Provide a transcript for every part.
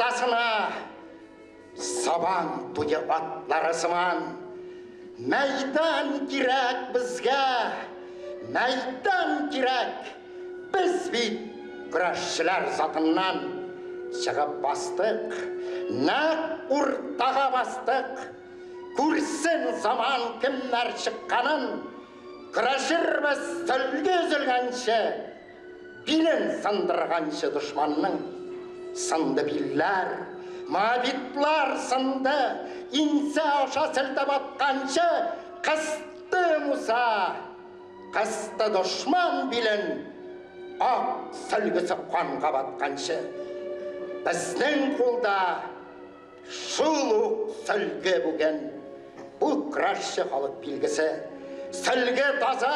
уртасына. Сабан туе атлары сыман. Мәйдан кирәк безгә, мәйдан кирәк. Без бит көрәшчеләр затыннан чыгып бастык, нәкъ уртага бастык. Күрсен заман кемнәр чыкканын, көрәшербез сөлге өзелгәнче. Билен сындырганчы дошманның. Сынды билләр, моабитлар сынды, иңсә аша селтәп атканчы, кысты Муса, кысты дошман билен, ак сөлгесе канга батканчы. Безнең кулда шул ук сөлге бүген. Бу көрәшче халык билгесе. Сөлге таза,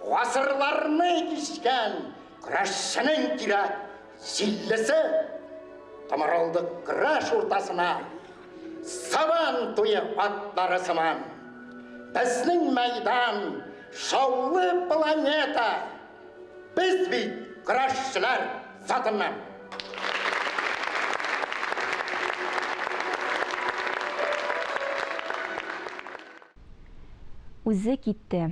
гасырларны кичкән көрәшченең кирәк җиллесе. Томырылдык көрәш уртасына, Сабан туе атлары сыман. Безнең мәйдан, шаулы планета. Без бит көрәшчеләр затыннан. Үзе китте.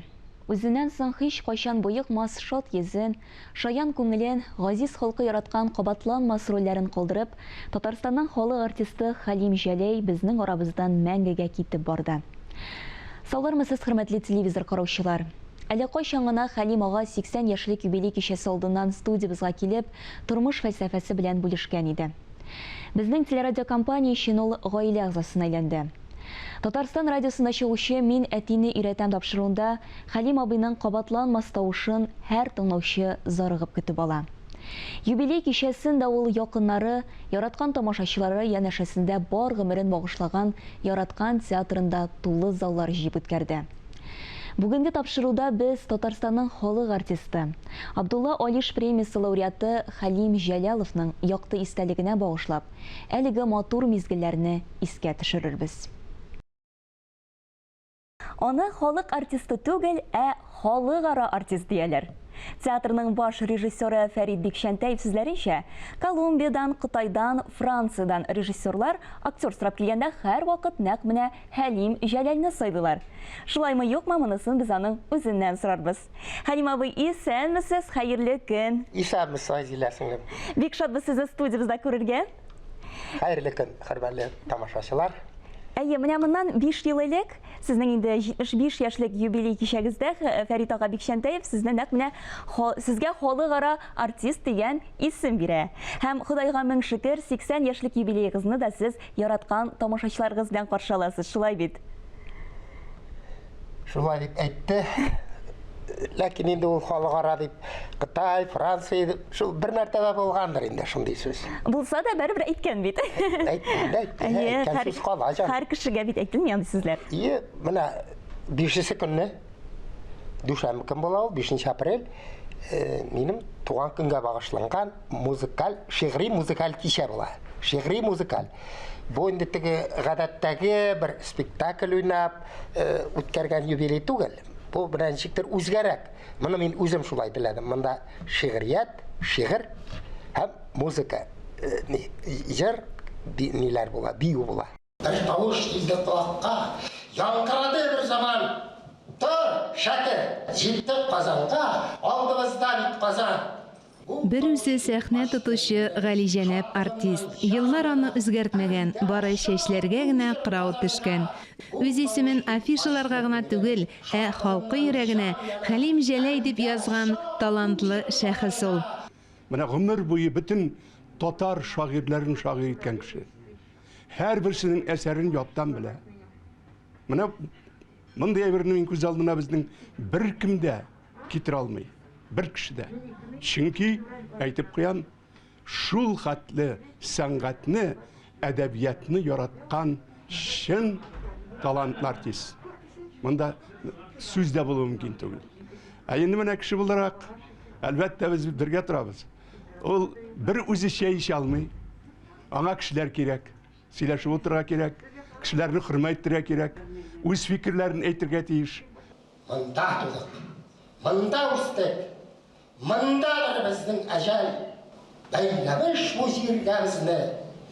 Үзеннән соң һичкайчан боекмас шат йөзен, шаян күңелен, газиз халкы яраткан кабатланмас рольләрен калдырып, Татарстанның халык артисты Хәлим Җәләй безнең арабыздан мәңгегә китеп барды. Саулармысыз, хөрмәтле телевизор караучылар! Әле кайчан гына Хәлим ага 80 яшьлек юбилей кичәсе алдыннан студиябезгә килеп, тормыш фәлсәфәсе белән бүлешкән иде. Безнең телерадиокомпания өчен ул гаилә әгъзасына әйләнде. Татарстан радиосында чыгучы Мин әтине өйрәтәм тапшыруында Хәлим абыйның кабатланмас тавышын һәр тыңлаучы зарыгып көтеп ала. Юбилей кичәсен дә ул якыннары, яраткан тамашачылары янәшәсендә бар гомерен багышлаган яраткан театрында тулы заллар җыеп үткәрде. Бүгенге тапшыруда без Татарстанның халык артисты, Абдулла Алиш премиясе лауреаты Хәлим Җәләловның якты истәлегенә багышлап, әлеге матур мизгелләрне искә төшерербез. Аны халык артисты түгел, ә халыкара артист дияләр. Театрның баш режиссеры Фәрит Бикчәнтәев сүзләренчә, Колумбиядән, Кытайдан, Франциядән режиссерлар актер сорап килгәндә һәрвакыт нәкъ менә Хәлим Җәләлне сайлыйлар. Шулаймы, юкмы, монысын без аның үзеннән сорарбыз. Хәлим абый, исәнмесез, хәерле көн! Исәнмесез, Айзилә сеңлем. Бик шатбыз сезне студиябездә күрергә. Хәерле көн, хөрмәтле тамашачылар. Әйе, менә моннан 5 ел элек сезнең инде 75 яшьлек юбилей кичәгездә Фәрит ага Бикчәнтәев сезне нәкъ менә сезгә халыкара артист дигән исем бирә. Һәм Ходайга мең шөкер, 80 яшьлек юбилеегызны да сез яраткан тамашачыларыгыз белән каршы аласыз, шулай бит? Шулай дип әйтте. Ләкин инде ул халыкара дип Кытай, Франция дип шул бер мәртәбә булгандыр инде шундый сүз. Булса да барыбер әйткән бит. Әйтте, әйтте, әйткән сүз кала җан. Һәр кешегә бит әйтелми андый сүзләр. Ие, менә бишенче көнне дүшәмбе көн була ул, 5 апрель, э, минем туган көнгә багышланган музыкаль, шигъри музыкаль кичә була. Шигъри музыкаль. Бу инде теге гадәттәге бер спектакль уйнап э, үткәргән юбилей түгел. Бу менә ничектер үзгәрәк. Моны мин үзем шулай теләдем. Монда шигърият, шигырь һәм музыка, э, җыр, ниләр була, бию була. Бер тавыш килде колакка, Яңгырады бер заман. Тор, Шәкер, җиттек Казанга, Алдыбызда бит Казан. Бер үзе сәхнә тотучы галиҗәнәп артист. Еллар аны үзгәртмәгән, бары чәчләргә генә кырау төшкән. Үз исемен афишаларга гына түгел, ә халкы йөрәгенә Хәлим Җәләй дип язган талантлы шәхес ул. Менә гомер буе бөтен татар шагыйрьләрен шагыйрь иткән кеше. Һәрберсенең әсәрен яттан белә. Менә мондый әйберне мин күз алдына безнең беркем дә китерә алмый. Бер кеше дә. Чөнки, әйтеп куям, шул хәтле сәнгатьне, әдәбиятны яраткан чын талантлы артист. Монда сүз дә булуы мөмкин түгел. Ә инде менә кеше буларак, әлбәттә, без бергә торабыз. Ул бер үзе чәй эчә алмый. Аңа кешеләр кирәк. Сөйләшеп утырырга кирәк, кешеләрне хөрмәт итәргә кирәк, үз фикерләрен әйтергә тиеш. Монда тудык, монда үстек, мондадыр безнең әҗәл. Бәйләмеш бу җиргә безне.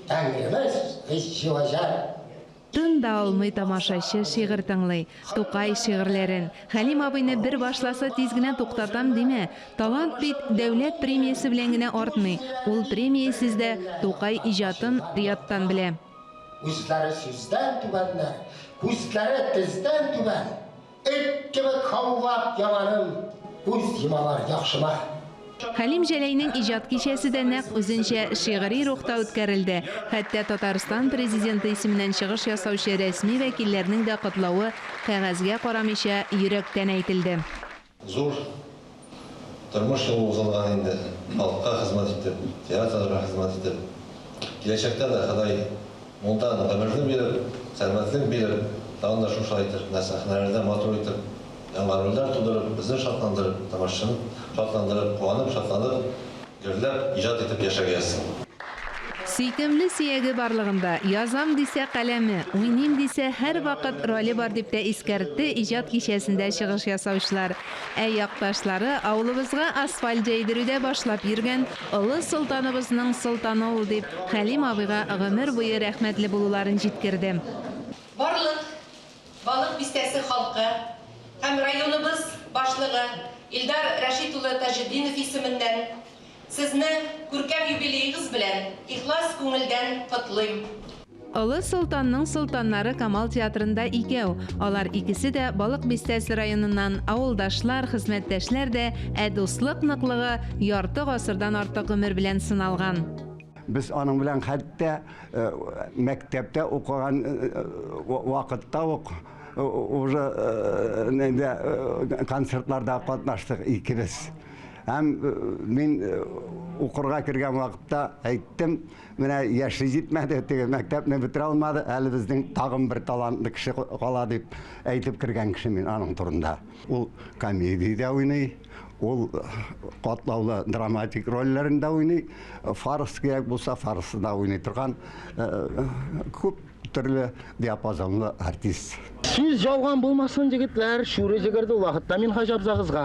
Тәңремез Гыйззевәҗәл. Тын да алмый тамашачы шигырь тыңлый. Тукай шигырьләрен. Хәлим абыйны бер башласа тиз генә туктатам димә. Талант бит дәүләт премиясе белән генә артмый. Ул премиясез дә Тукай иҗатын яттан белә. Үзләре сүздән түбәннәр, күзләре тездән түбән. Эт кебек һаулап яңаным, күз йомалар яхшыма. Хәлим Җәләйнең иҗат кичәсе дә нәкъ үзенчә шигъри рухта үткәрелде. Хәтта Татарстан Президенты исеменнән чыгыш ясаучы рәсми вәкилләрнең дә котлавы кәгазьгә карамыйча йөрәктән әйтелде. Зур тормыш юлы узылган инде, халыкка хезмәт итеп, театрга хезмәт итеп. Киләчәктә дә Ходай мулдан гомерне биреп, сәламәтлек биреп, тагын да шушылай итеп, менә сәхнәләрдә матур итеп, яңа рольләр тудырып, безне шатландырып, тамашачыны шатландырып, куанып, шатланып, гөрләп иҗат итеп яшәргә язсын. Сөйкемле сөяге барлыгында, язам дисә, каләме, уйныйм дисә, һәрвакыт роле бар, дип тә искәртте иҗат кичәсендә чыгыш ясаучылар. Ә якташлары авылыбызга асфальт җәйдерүдә башлап йөргән олы солтаныбызның солтаны ул, дип, Хәлим абыйга гомер буе рәхмәтле булуларын җиткерде. Барлык Балык Бистәсе халкы һәм районыбыз башлыгы Илдар Рәшит улы Таҗетдинов исеменнән Сезне күркәм юбилеегыз белән ихлас күңелдән котлыйм. Олы Солтанның солтаннары Камал театрында икәү. Алар икесе дә Балык Бистәсе районыннан, авылдашлар, хезмәттәшләр дә, ә дуслык ныклыгы ярты гасырдан артык гомер белән сыналган. Без аның белән хәтта мәктәптә укыган вакытта ук уже концертларда катнаштык икебез. Һәм мин укырга кергән вакытта әйттем, менә яше җитмәде, теге мәктәпне бетерә алмады, әле безнең тагын бер талантлы кеше кала дип әйтеп кергән кеше мин аның турында. Ул комедиядә уйный, ул катлаулы драматик рольләрен дә уйный, фарс кирәк булса, фарсы да уйный торган күп төрле диапазонлы артист. Сүз ялган булмасын, егетләр, шүре җегерде ул вакытта Минһаҗ абзагызга.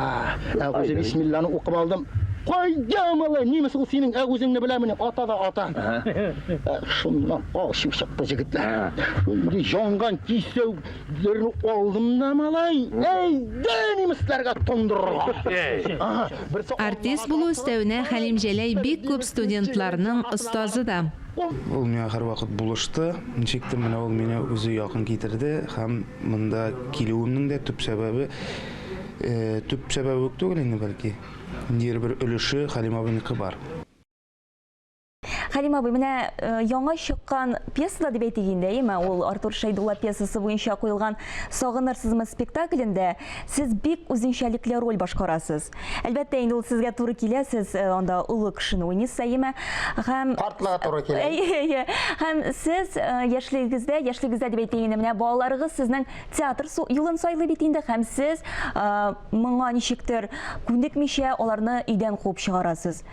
Әгузе бисмилланы укып алдым. Кайда, малай, нимес ул синең әгүзеңне беләмени, ата да ата. Шуннан ачу чыкты, егетләр. Шундый янган кисәүләрне алдым да, малай, әйдә нимесләргә тондырырга. Артист булу өстәвенә Хәлим Җәләй бик күп студентларның остазы да. Ул миңа һәрвакыт булышты. Ничектер менә ул мине үзе якын китерде һәм монда килүемнең дә төп сәбәбе, төп сәбәбе үк түгел инде бәлки, ниндидер бер өлеше Хәлим абыйныкы бар. Хәлим абый, менә яңа чыккан пьесада дип әйтик инде, әйеме? Ул Артур Шәйдулла пьесасы буенча куелган Сагынырсызмы спектаклендә сез бик үзенчәлекле роль башкарасыз. Әлбәттә, инде ул сезгә туры килә, сез э, анда олы кешене уйныйсыз, әйеме? Һәм Картлыга туры килә. Әйе, әйе. Һәм сез э, яшьлегегездә, яшьлегегездә дип әйтәйем инде, менә балаларыгыз сезнең театр юлын сайлый бит инде, һәм сез э, моңа ничектер күнекмичә аларны өйдән куып чыгарасыз.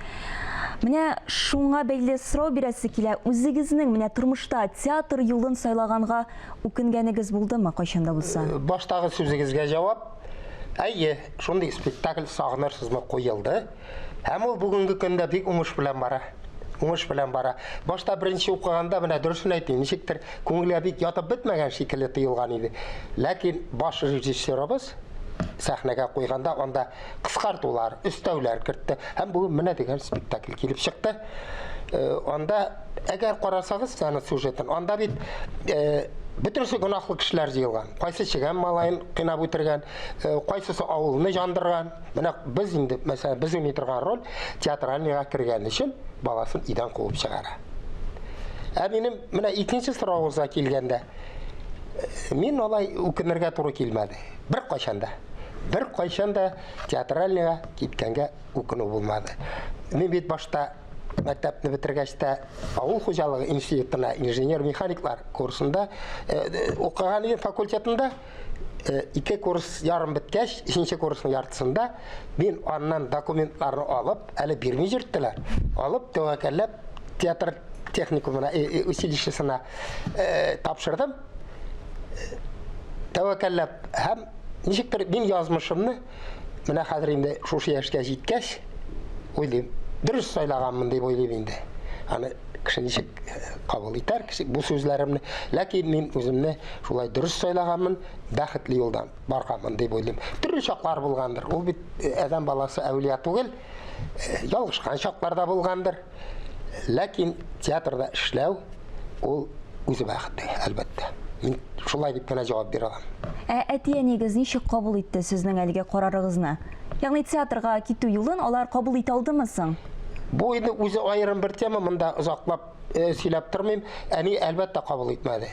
Менә шуңа бәйле сорау бирәсе килә, үзегезнең менә тормышта театр юлын сайлаганга үкенгәнегез булдымы кайчан да булса? Баштагы сүзегезгә җавап. Әйе, шундый спектакль Сагынырсызмы куелды. Һәм ул бүгенге көндә бик уңыш белән бара. Уңыш белән бара. Башта беренче укыганда, менә дөресен әйтим, ничектер күңелгә бик ятып бетмәгән шикелле тоелган иде. Ләкин баш режиссерыбыз сәхнәгә куйганда анда кыскартулар, өстәүләр кертте. Һәм бүген менә дигән спектакль килеп чыкты. Э, анда әгәр карасагыз аны сюжетын, анда бит э, бөтенесе гөнаһлы кешеләр җыелган. Кайсы чегән малаен кыйнап үтергән, э, кайсысы авылны җандырган. Менә без инде, мәсәлән, без уйный торган роль театральныйга кергән өчен баласын өйдән куып чыгара. Ә минем менә икенче соравыгызга килгәндә, мин алай үкенергә туры килмәде. Бер кайчан да. Бер кайчан да театральныйга киткәнгә үкенү булмады. Мин бит башта мәктәпне бетергәч тә авыл хуҗалыгы институтына инженер-механиклар курсында э, э, укыган идем факультетында. Э, ике курс ярым беткәч, өченче курсның яртысында мин аннан документларны алып, әле бирми йөрттеләр. Алып, тәвәккәлләп театр техникумына, училищесына тапшырдым. Тәвәккәлләп һәм ничектер мин язмышымны Менә хәзер инде шушы яшькә җиткәч, уйлыйм, дөрес сайлаганмын дип уйлыйм инде. Аны Кеше ничек кабул итәр кеше бу сүзләремне. Ләкин мин үземне шулай дөрес сайлаганмын, бәхетле юлдан барганмын дип уйлыйм. Төрле чаклар булгандыр. Ул бит адәм баласы әүлия түгел. Ялгышкан чаклар да булгандыр. Ләкин театрда эшләү ул үзе бәхет, әлбәттә. Мин шулай дип кенә җавап бирә алам. Ә әти-әниегез ничек кабул итте сезнең әлеге карарыгызны? Ягъни театрга китү юлын алар кабул итә алдымы соң? Бу инде үзе аерым бер тема, монда озаклап сөйләп тормыйм. Әни, әлбәттә, кабул итмәде.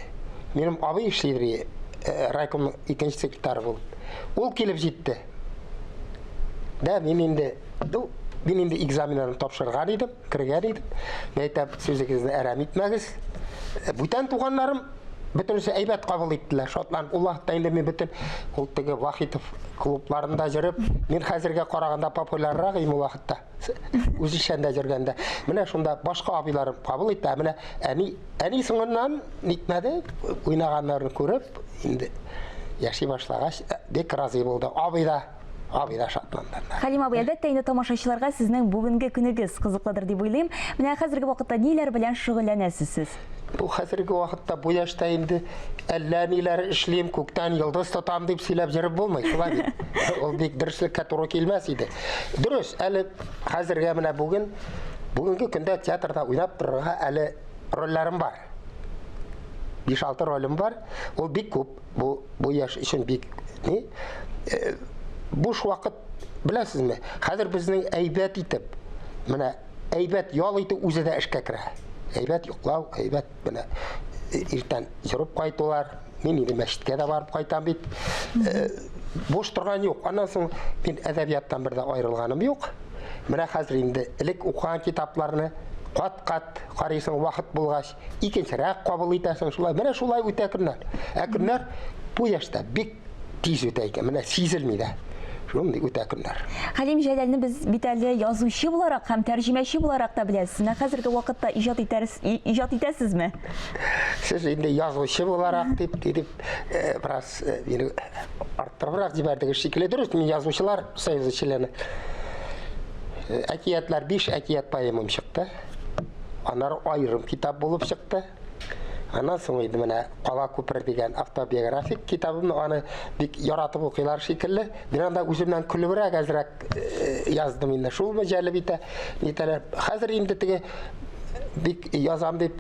Минем абый эшли райкомның икенче секретаре булып. Ул килеп җитте. Дә, мин инде, ну, мин инде экзаменнарны тапшырган идем, кергән идем. Мин әйтәм, сүзегезне әрәм итмәгез. Бүтән туганнарым бөтенесе әйбәт кабул иттеләр, шатланып. Ул вакытта инде мин бөтен ул теге Вахитов клубларында йөреп, мин хәзергә караганда популяррак идем ул вакытта. Үзешчәндә йөргәндә. Менә шунда башка абыйларым кабул итте, ә менә әни, әни соңыннан нитмәде, уйнаганнарын күреп, инде яши башлагач, бик разый булды. Абый да, абый да шатланды. Хәлим абый, әлбәттә инде тамашачыларга сезнең бүгенге көнегез кызыклыдыр дип уйлыйм. Менә хәзерге вакытта ниләр белән шөгыльләнәсез сез? Бу хәзерге вакытта бу яшьтә инде әллә ниләр эшлим, күктән йолдыз тотам дип сөйләп йөреп булмый, шулай бит. Ул бик дөреслеккә туры килмәс иде. Дөрес, әле хәзергә менә бүген, бүгенге көндә театрда уйнап торырга әле рольләрем бар. 5-6 ролем бар. Ул бик күп. Бу бу яшь өчен бик ни? Э, буш вакыт беләсезме? Хәзер безнең әйбәт итеп менә Әйбәт ял итү үзе дә эшкә керә. Әйбәт йоклау, әйбәт менә иртән йөреп кайтулар. Мин инде мәчеткә дә барып кайтам бит. Э, буш торган юк. Аннан соң мин әдәбияттан бер дә аерылганым юк. Менә хәзер инде элек укыган китапларны кат-кат карыйсың вакыт булгач, икенчерәк кабул итәсең шулай. Менә шулай үтә көннәр. Ә көннәр бу яшьтә бик Тиз үтә икән, менә сизелми дә. Шундый үтә көннәр. Хәлим Җәләлне без бит әле язучы буларак һәм тәрҗемәче буларак та беләбез. Менә хәзерге вакытта иҗат итәрс, иҗат итәсезме? Сез инде язучы буларак дип, дип, э, бераз э, мине арттырыбрак җибәрдегез шикелле. Дөрес, мин язучылар союзы члены. Э, әкиятләр, биш әкият поэмам чыкты. Аннары аерым китап булып чыкты. Аннан соң инде менә Кала күпер дигән автобиографик китабымны аны бик яратып укыйлар шикелле. Мин анда үземнән көлебрәк әзрәк э, яздым инде. Шулмы җәлеп итә, нитәләр. Хәзер инде теге бик язам дип,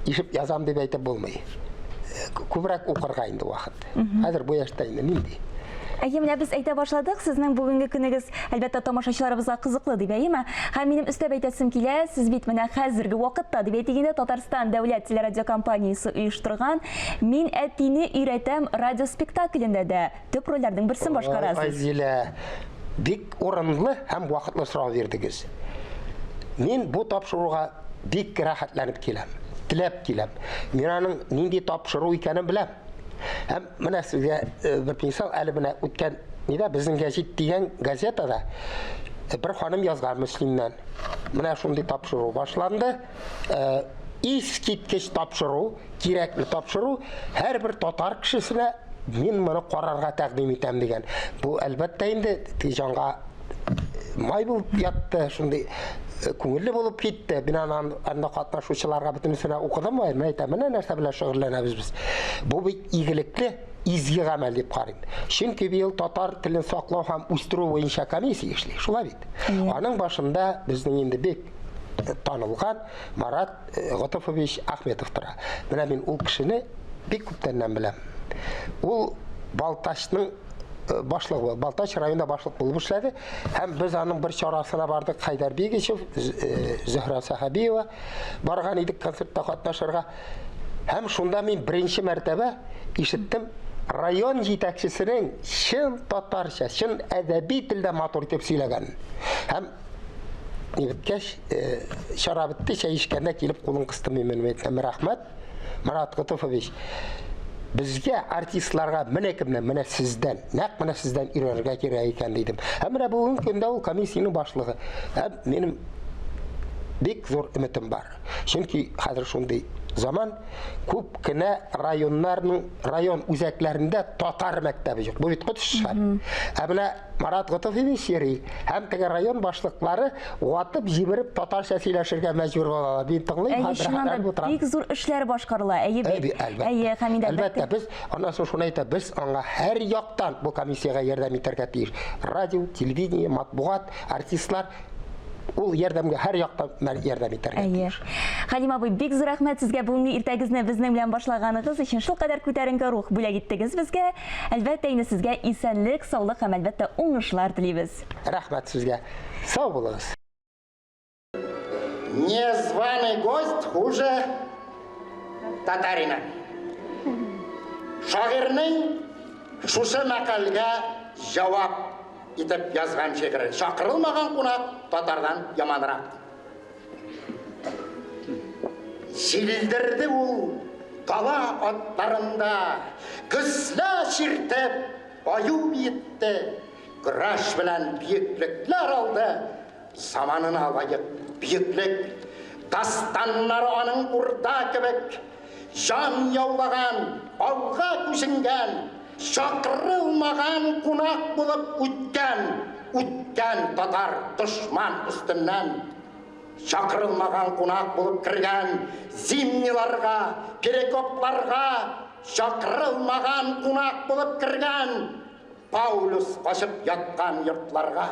ишеп язам дип әйтеп булмый. Э, күбрәк укырга инде вакыт. Хәзер бу яшьтә инде нинди? Әйе, менә без әйтә башладык, сезнең бүгенге көнегез, әлбәттә, тамашачыларыбызга кызыклы дип, әйеме? Һәм минем өстәп әйтәсем килә, сез бит менә хәзерге вакытта, дип әйтик инде, Татарстан дәүләт телерадиокомпаниясе оештырган Мин әтине өйрәтәм радиоспектаклендә дә төп рольләрнең берсен башкарасыз. Айзилә, бик урынлы һәм вакытлы сорау бирдегез. Мин бу тапшыруга бик рәхәтләнеп киләм, теләп киләм. Мин аның нинди тапшыру икәнен беләм. Һәм менә сезгә э, бер мисал, әле менә үткән нидә безнең гәзит дигән газетада э, бер ханым язган Мөслимнән. Менә шундый тапшыру башланды. Э, искиткеч тапшыру, кирәкле тапшыру һәрбер татар кешесенә мин моны карарга тәкъдим итәм дигән. Бу әлбәттә инде җанга май булып ятты, шундый э, күңелле булып китте. Мин аны анда катнашучыларга бөтенесенә укыдым, мин әйтәм, менә нәрсә белән шөгыльләнәбез без. Бу бит игелекле, изге гамәл дип карыйм. Чөнки быел татар телен саклау һәм үстерү буенча комиссия эшли, шулай бит. Аның башында безнең инде бик э, танылган Марат э, Готофович Ахметов тора. Менә мин ул кешене бик күптәннән беләм. Ул Балтачның Э, башлыгы Балтач районында башлык булып эшләде. Һәм без аның бер чарасына бардык. Хәйдәр Бигичев, э, Зөһрә Сәхәбиева барган идек концертта катнашырга. Һәм шунда мин беренче мәртәбә ишеттем район җитәкчесенең чын татарча, чын әдәби телдә матур итеп сөйләгәнен. Һәм ни беткәч, э, чара бетте, чәй эчкәндә килеп кулын кыстым мин, мин әйтәм, рәхмәт. Марат Готофович, безгә артистларга менә кемнән, менә сездән, нәкъ менә сездән өйрәнергә кирәк икән дидем. Һәм менә бүгенге көндә ул комиссиянең башлыгы. Һәм минем Бик зур өметем бар. Чөнки хәзер шундый заман, күп кенә районнарның район үзәкләрендә татар мәктәбе юк. Бу бит коточкыч хәл. Ә менә Марат Готофевич йөри һәм теге район башлыклары ватып җибереп татарча сөйләшергә мәҗбүр булалар. Мин тыңлыйм Әйе, һәм чыннан рәхәтләнеп да утырам. бик зур эшләр башкарыла, әйе бит. Әйе, әлбәттә. Әйе, һәм инде Әлбәттә, без аннан соң шуны әйтә, без аңа һәр яктан бу комиссиягә ярдәм итәргә тиеш. Радио, телевидение, матбугат, артистлар ул ярдәмгә һәр яктан ярдәм итәргә Әйе. тиеш. Хәлим абый, бик зур рәхмәт сезгә бүгенге иртәгезне безнең белән башлаганыгыз өчен. Шулкадәр күтәренке рух бүләк иттегез безгә. Әлбәттә, инде сезгә исәнлек, саулык һәм, әлбәттә, уңышлар телибез. Рәхмәт сезгә. Сау булыгыз. Незваный гость хуже татарина. Шагыйрьнең шушы мәкальгә җавап итеп язган шигыре. Чакырылмаган кунак татардан яманрак. Җилдерде ул дала атларында, Гөслә чиртеп, аю биетте, Көрәш белән бөеклекләр алды, Заманына лаек бөеклек. Дастаннары аның урда кебек, Җан яулаган, алга күченгән, Чакырылмаган кунак булып үткән, Үткән татар дошман өстеннән. Чакырылмаган кунак булып кергән Зимниларга, Перекопларга, Чакырылмаган кунак булып кергән Паулюс качып яткан йортларга.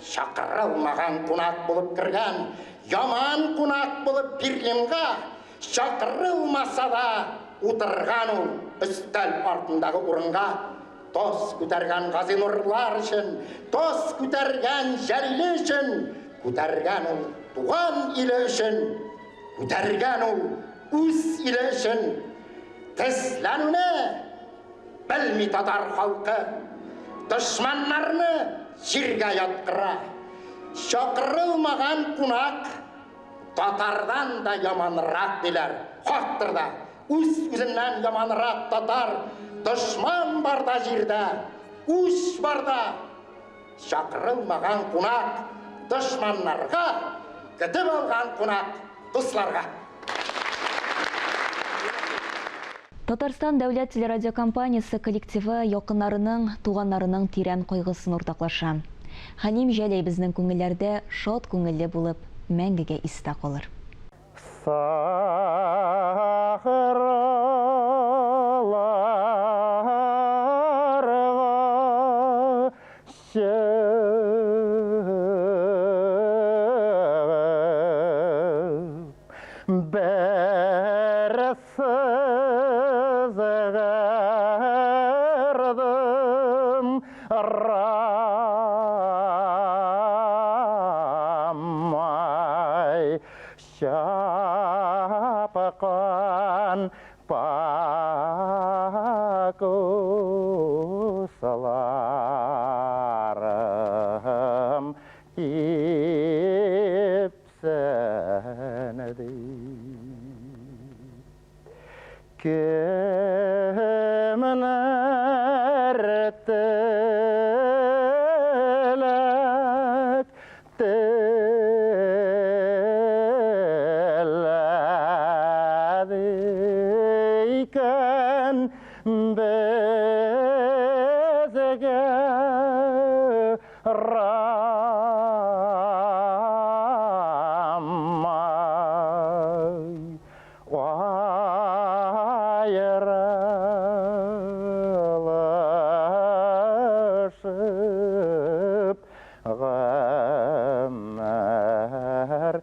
Чакырылмаган кунак булып кергән, Яман кунак булып Берлинга, Чакырылмаса да утырган ул өстәл артындагы урынга. Тоз күтәргән Газинурлар өчен, тоз күтәргән Җәлиле өчен, күтәргән ул туган иле өчен, күтәргән ул үз иле өчен. Тезләнүне белми татар халкы, дошманнарны җиргә яткыра. Чакырылмаган кунак Татардан да яманрак диләр. Хактыр да. Үз-үзеннән яманрак татар. Дошман бар да җирдә, үч бар да. Чакырылмаган кунак дошманнарга, көтеп алган кунак дусларга. Татарстан дәүләт телерадиокомпаниясе коллективы якыннарының, туганнарының тирән кайгысын уртаклаша. Хәлим Җәләй безнең күңелләрдә шат күңелле булып, мәңгегә истә калыр. Сахраларга чыгып, бер Сызгырдым Рамай чапкан пакусларым кипсен дип. Кемнәр теләк теләде икән безгә Рамай аерылышып гомер.